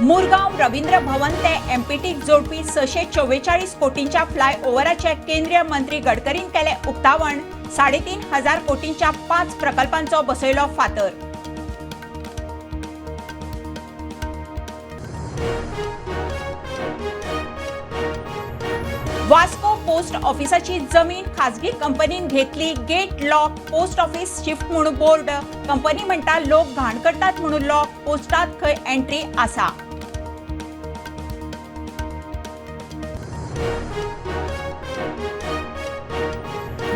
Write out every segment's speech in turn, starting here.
मुरगांव रवींद्र भवन ते एमपीटीक जोडपी 644 कोटींच्या फ्लायओव्हराचे केंद्रीय मंत्री गडकरीन केले उक्तावण. 3,500 कोटींच्या 5 प्रकल्पांचो बसयलो फातर. वास्को पोस्ट ऑफिसाची जमीन खाजगी कंपनीन घेतली. Gate lock, post office shift म्हणून बोर्ड. कंपनी म्हणटा लोक घाण करतात म्हणून लॉक. पोस्टात खंय एंट्री आसा.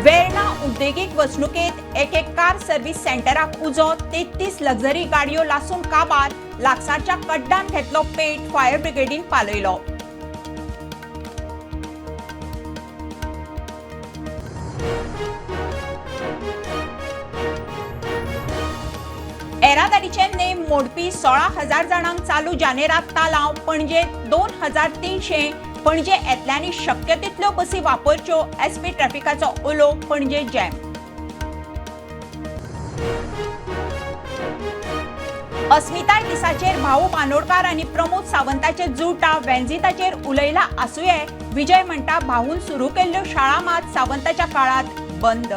वेर्णा उद्देगीक वसणुकेत एके कार सर्व्हिस सेंटराक उजो. 33 लक्झरी गाडयो लासून काबार. लागसारच्या कड्डान घेतलो पेट. फायर ब्रिगेडीन पालयलो. येरादारीचे नेम मोडपी 16,000 जाणांक चालू जानेरात तालांव. पणजे 2,300. पणजे येतल्यांनी शक्य तितल्यो बसी वापरच्यो. एसपी ट्रॅफिकाचो उलो. पणजे जॅम. अस्मिताय दिसाचेर भाऊ बांदोडकार आनी प्रमोद सावंताचे जुळटा. वेंझिताचेर उलयला आसुये. विजय म्हणटा भाऊन सुरू केल्ल्यो शाळा मात सावंताच्या काळात बंद.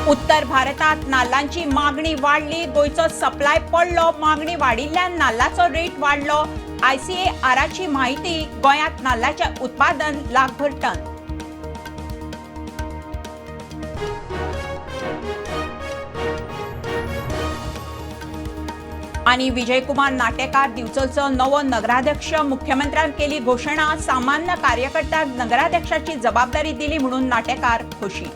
उत्तर भारतात नाल्लांची मागणी वाडली. गोंयचो सप्लाय पडलो. मागणी वाडिल्ल्यान नाल्लाचो रेट वाडलो. आयसीएआराची म्हायती. गोंयांत नाल्लाचें उत्पादन लाखभर टन. आनी विजयकुमार नाटेकार दिवचलचो नवो नगराध्यक्ष. मुख्यमंत्र्यान केली घोशणा. सामान्य कार्यकर्त्याक नगराध्यक्षाची जबाबदारी दिली म्हणून नाटेकार खोशी.